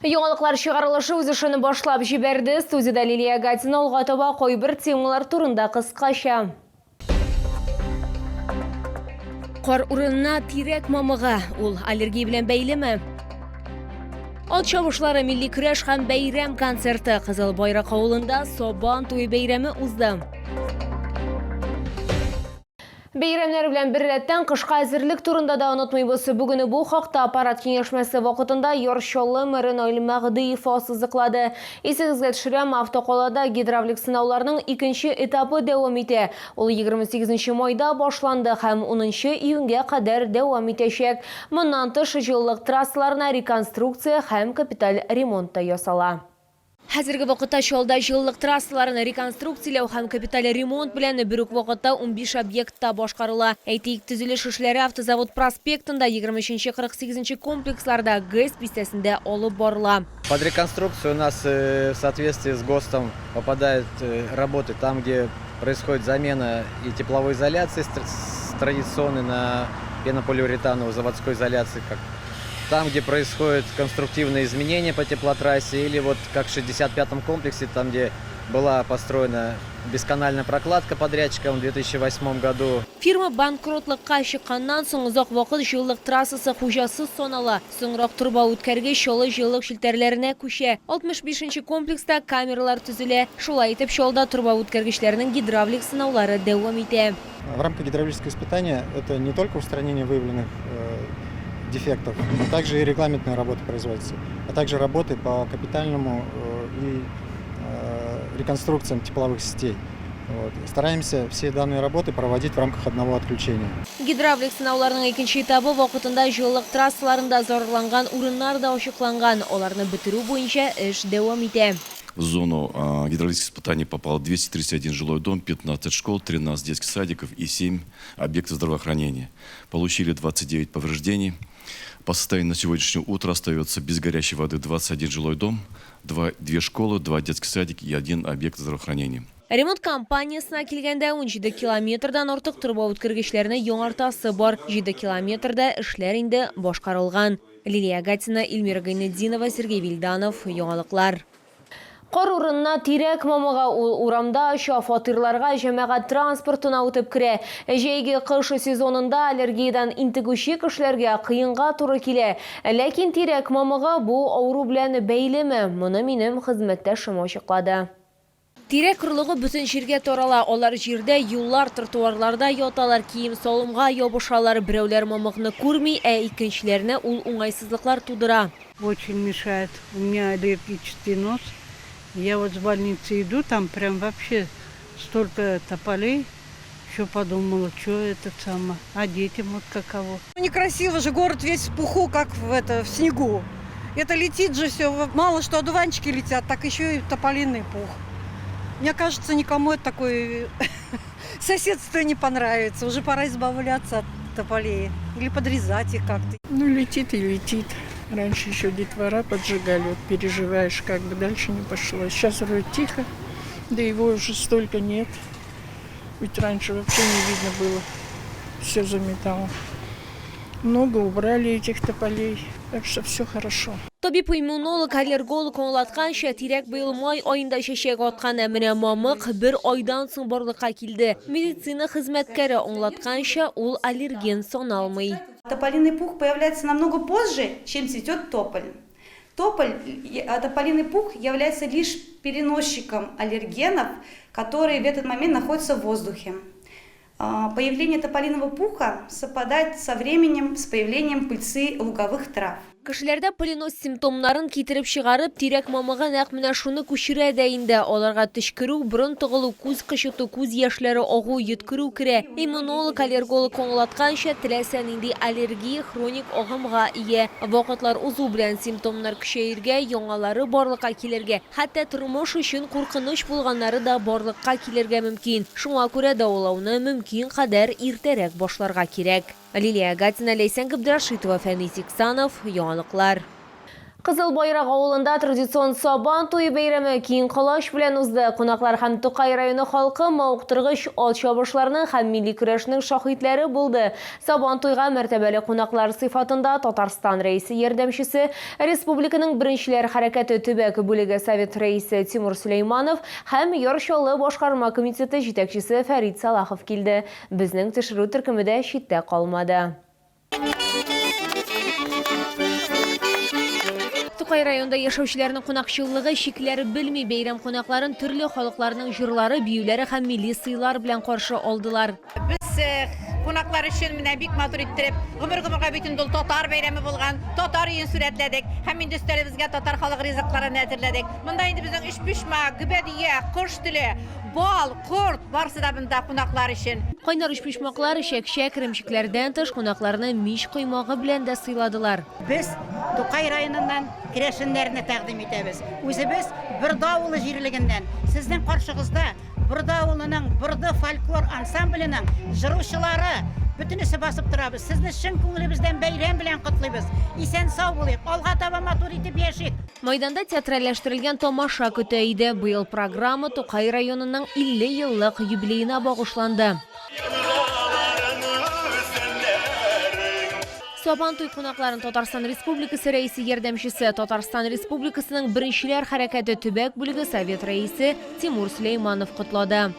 Яңалыклар чыгарылышы үз эшен башлап җибәрде. Студиядә Лилия Гатина алга таба кайбер темалар турында кыскача. Кар урынына тирәк мамыгы. Ул аллергия белән бәйлеме? Ат чабышлары, милли көрәш һәм бәйрәм концерты. Кызыл Байрак авылында Сабан туе бәйрәме узды. Бәйрәмнәр белән беррәттән кышка әзерлек турында да онытмыйбыз. Бүген бу хакта аппарат киңәшмәсе вакытында Яр Чаллы мэры Наил Мәһдиев ассызыклады. Исегезгә төшерәм, автокалада гидравлик сынауларның икенче этабы дәвам итә. Ул 28 майда башланды һәм унынчы июньгә кадәр дәвам итәчәк. Моннан тыш, җылылык трассаларына реконструкция һәм капиталь ремонт та ясала. Хәзерге вакытта Чаллыда җылылык трассаларын реконструкцияләү һәм капиталь ремонт белән бер үк вакытта 15 объектта башкарыла. Әйтик, төзелеш эшләре Автозавод проспектында, 23 нче, 48 нче комплексларда, ГЭС бистәсендә алып барыла. Под реконструкцию у нас в соответствии с ГОСТом попадают работы там, где происходит замена и тепловой изоляции с традиционной на пенополиуретановую заводской изоляции, как там, где происходят конструктивные изменения по теплотрассе, или вот как в 65-м комплексе, там, где была построена бесканальная прокладка подрядчиком в 2008 году. Фирма банкротлыкка чыкканнан соң озак вакыт җылылык трассасы хуҗасыз санала. Соңрак торба үткәргеч Чаллы җылылык челтәрләренә күчә. 65 нче комплекста камералар төзелә. Шулай итеп, Чаллыда торба үткәргечләрнең гидравлик сынаулары дәвам итә. В рамках гидравлического испытания это не только устранение выявленных дефектов, но также и регламентные работы производятся, а также работы по капитальному и реконструкциям тепловых сетей. Вот. Стараемся все данные работы проводить в рамках одного отключения. Гидравлик сынауларның икенче этабы вакытында җылылык трассаларында зарарланган урыннар да ачыкланган, аларны бетерү буенча эш дәвам итә. В зону гидравлических испытаний попал 231 жилой дом, 15 школ, 13 детских садиков и 7 объектов здравоохранения. Получили 29 повреждений. По состоянию на сегодняшнее утро остается без горячей воды 21 жилой дом, 2, 2 школы, 2 детских садика и 1 объект здравоохранения. Ремонт кампаниясенә килгәндә, 17 километрдан артык торба үткәргечләрне яңартасы бар. 7 километрда эшләр инде башкарылган. Лилия Гатина, Эльмира Гайнетдинова, Сергей Вильданов, Яңалыклар. Кар урынына тирәк мамыга, ул урамда оча, фатирларга, җәмәгать транспортына үтеп керә. Җәйге кыш сезонында аллергиядән интегүче кешеләргә кыенга туры килә. Ләкин тирәк мамыгы бу авыру белән бәйлеме? Моны минем хезмәттәшем ачыклады. Тирәк орлыгы бөтен җиргә тарала. Алар җирдә, юллар, тротуарларда яталар, кием-салымга ябышалар. Берәүләр мамыкны күрми, ә икенчеләренә ул уңайсызлыклар тудыра. Очень мешает. У меня аллергический нос. Я вот с больницы иду, там прям вообще столько тополей. Еще подумала, что это самое, а детям вот каково. Некрасиво же, город весь в пуху, как в, это, в снегу. Это летит же все, мало что одуванчики летят, так еще и тополиный пух. Мне кажется, никому это такое соседство не понравится. Уже пора избавляться от тополей или подрезать их как-то. Ну, летит и летит. Раньше еще детвора поджигали, вот переживаешь, как бы дальше не пошло. Сейчас вроде тихо, да его уже столько нет. Ведь раньше вообще не видно было, все заметало. Много убрали этих тополей, так что все хорошо. Табиб-иммунолог, аллерголог аңлатканча, тирәк быел май аенда чәчәк аткан, ә менә мамык бер айдан соң барлыкка килде. Медицина хезмәткәре аңлатканча, ул аллерген саналмый. Тополиный пух появляется намного позже, чем цветет тополь. Тополь, тополиный пух является лишь переносчиком аллергенов, которые в этот момент находятся в воздухе. Появление тополиного пуха совпадает со временем с появлением пыльцы луговых трав. Кешеләрдә полиноз симптомнарын китереп чыгарып, тирәк мамыгы нәкъ менә шуны күчерә дә инде. Аларга төчкерү, борын тыгылу, күз кычыту, күз яшьләре агу, йөткерү керә. Иммунолог, аллерголог аңлатканча, теләсә нинди аллергия хроник агымга ия. Вакытлар узу белән симптомнар көчәергә, яңалары барлыкка килергә, хәтта тормыш өчен куркыныч булганнары да барлыкка килергә мөмкин. Шуңа күрә дәвалауны мөмкин кадәр иртәрәк башларга кирәк. Лилия Гатина, Ләйсән Габдрашитова, Фәнис Иксанов, Яңалыклар. Кызыл Байрак авылында традицион Сабан туе бәйрәме киң колач белән узды. Кунаклар һәм Тукай районы халкы мавыктыргыч ат чабышларының һәм милли көрәшнең шаһитләре булды. Сабан туйга мәртәбәле кунаклар сыйфатында Татарстан Рәисе ярдәмчесе, республиканың Беренчеләр хәрәкәте төбәк бүлеге Совет рәисе Тимур Сөләйманов һәм Яр Чаллы башкарма комитеты җитәкчесе Фәрит Сәлахов килде. Безнең төшерү төркеме дә читтә калмады. Тукай районында яшәүчеләрнең кунакчыллыгы чикләр белми. Бәйрәм кунакларын төрле халыкларның җырлары, биюләре һәм милли сыйлар белән каршы алдылар. Без э, кунаклар өчен менә бик матур иттереп, гомер-гомергә бит инде ул татар бәйрәме булган, татар өен сурәтләдек һәм инде өстәлебезгә татар халык ризыкларын әзерләдек. Монда инде безнең өчпочмак, гөбәдия, кош теле, бал, Корт, барысы да монда кунаклар өчен. Кайнар өчпочмаклар, чәкчәк, эремчекләрдән тыш, кунакларны мич коймагы белән дә сыйладылар. Без Тукай районыннан керәшеннәрне тәкъдим итәбез. Үзебез Борды авылы җирлегеннән. Сезнең каршыгызда Борды авылының Борды фольклор ансамбленең җыручылары, бөтенесе басып торабыз. Сезне чын күңелебездән бәйрәм белән котлыйбыз. Исән-сау булыйк, алга таба матур итеп яшик. Майданда театральләштерелгән тамаша көтә иде. Быел программа Тукай районының 50 еллык юбилеена багышланды. Сабан туй кунакларын Татарстан Республикасы Рәисе ярдәмчесе, Татарстан Республикасының Беренчеләр хәрәкәте төбәк бүлеге Совет рәисе Тимур Сөләйманов котлады.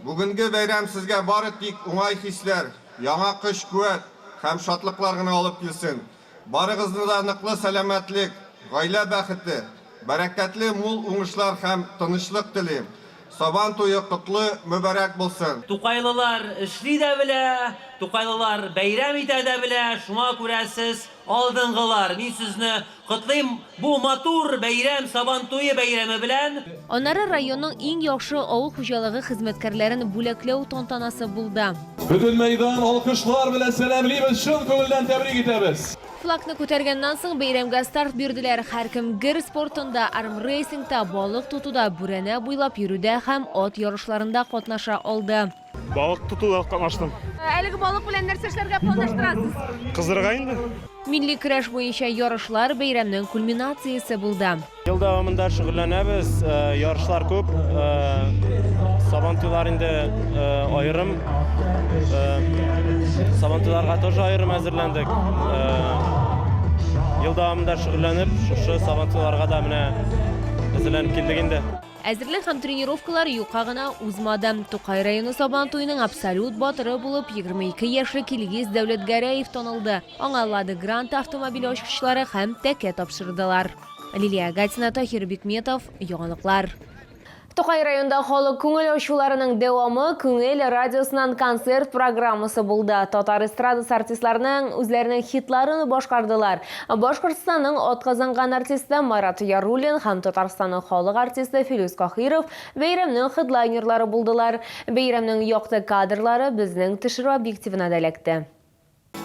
Бүгенге бәйрәм сезгә бары тик уңай хисләр, яңа көч-куәт һәм шатлыклар гына алып килсен. Барыгызны да ныклы сәламәтлек, гаилә бәхете, бәрәкәтле мул уңышлар һәм тынычлык телим. Сабан туе котлы, мөбарәк булсын! Тукайлылар эшли дә белә, тукайлылар бәйрәм итә дә белә, шуңа күрә сез алдынгылар. Мин сезне котлыйм бу матур бәйрәм, Сабантуе бәйрәме белән! Аннары районның иң яхшы авыл хуҗалыгы хезмәткәрләрен бүләкләү тантанасы булды. Бөтен мәйдан алкышлар белән сәламлибез, чын күңелдән тәбрик итәбез! Флагны күтәргәннән соң бәйрәмгә старт бирделәр. Һәркем гер спортында, армрейсингта, балык тотуда, бүрәнә буйлап йөрүдә һәм ат ярышларында катнаша алды. Балык тотуда катнаштым. Әлеге балык белән нәрсә эшләргә планлаштырасыз? Кыздырырга инде. Милли көрәш буенча ярышлар бәйрәмнең кульминациясе булды. Ел дәвамында шөгыльләнәбез, ярышлар күп, Сабантуйлар инде аерым, Сабантуйларга тоже аерым әзерләндек. Ел дәвамында шөгыльләнеп, шушы Сабантуйларга да менә әзерләнеп килдек инде. Әзерлек һәм тренировкалар юкка гына узмады. Тукай районы Сабан туеның абсолют батыры булып 22 яшьлек Илгиз Дәүләтгәрәев танылды. Аңа Лада Гранта автомобиле ачкычлары һәм тәкә тапшырдылар. Лилия Гатина, Таһир Бикметов, Яңалыклар. Тукай районында халык күңел ачуларының дәвамы Күңел радиосыннан концерт программасы булды. Татар эстрадасы артистларының үзләренең хитларын башкардылар. Башкортстанның атказанган артисты Марат Яруллин һәм Татарстанның халык артисты Филүс Каһиров бәйрәмнең хедлайнерлары булдылар. Бәйрәмнең якты кадрлары безнең төшерү объективына да эләкте.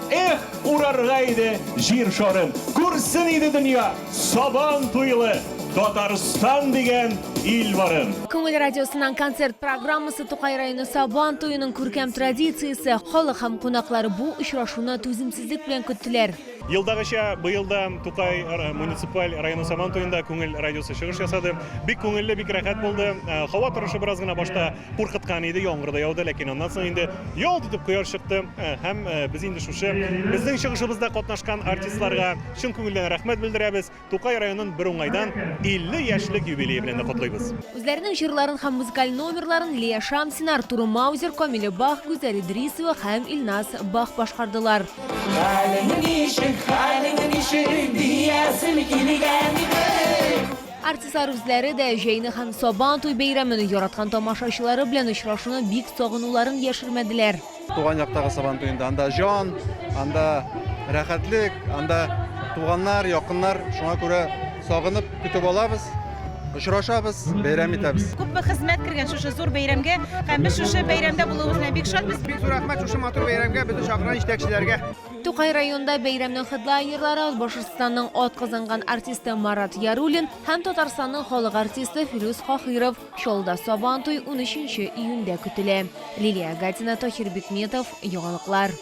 Эх, урарга иде җир шарын, күрсен иде дөнья Сабан туйлы Татарстан дигән ил барын. Күңел радиосыннан концерт программасы Тукай районы Сабан туеның күркәм традициясе. Халык һәм кунаклар бу очрашуны түземсезлек белән көттеләр. Елдагыча, быел да Тукай муниципаль районы Сабан туенда Күңел радиосы чыгыш ясады. Бик күңелле, бик рәхәт булды. Һава торышы бераз гына башта куркыткан иде, яңгыр да яуды, ләкин аннан соң инде ялт итеп кояш чыкты. Һәм без инде шушы безнең чыгышыбызда катнашкан артистларга чын күңелдән рәхмәт белдерәбез. Тукай районын бер уңайдан 50 яшьлек юбилее белән дә котлыйбыз. Үзләренең җырларын һәм музыкаль номерларын Лия Шамсина, Артур Маузер, Камилә Бах, Гүзәл Идрисова һәм Илназ Бах башкардылар. Хәлең ничек, хәлең ничек, диясем килгән иде. Артистлар үзләре дә җәйне һәм Сабан туй бәйрәмен яраткан тамашачылары белән очрашуны бик сагынуларын яшермәделәр. Туган яктагы Сабан туенда анда җан, анда рәхәтлек, анда туганнар, якыннар. Шуңа күрә сагынып көтеп алабыз, очрашабыз, бәйрәм итәбез. Күпме хезмәт кергән шушы зур бәйрәмгә һәм без шушы бәйрәмдә булуыбыз белән бик шатбыз. Бик зур рәхмәт шушы матур бәйрәмгә безне чакырган җитәкчеләргә. Тукай районында бәйрәмнең хедлайнерлары Башкортстанның атказанган артисты Марат Яруллин һәм Татарстанның халык артисты Филүс Каһиров. Чаллыда Сабантуй унөченче июньдә көтелә. Лилия Гатина, Таһир Бикметов, Яңалыклар.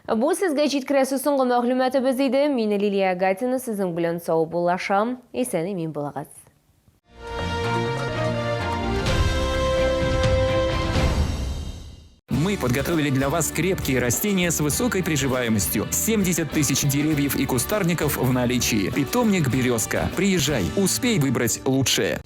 Бу сезгә җиткерәсе соңгы мәгълүматыбыз иде. Мин Лилия Гатина сезнең белән саубуллашам. Исән-имин булыгыз. Мы подготовили для вас крепкие растения с высокой приживаемостью. 70 тысяч деревьев и кустарников в наличии. Питомник «Березка». Приезжай, успей выбрать лучшее.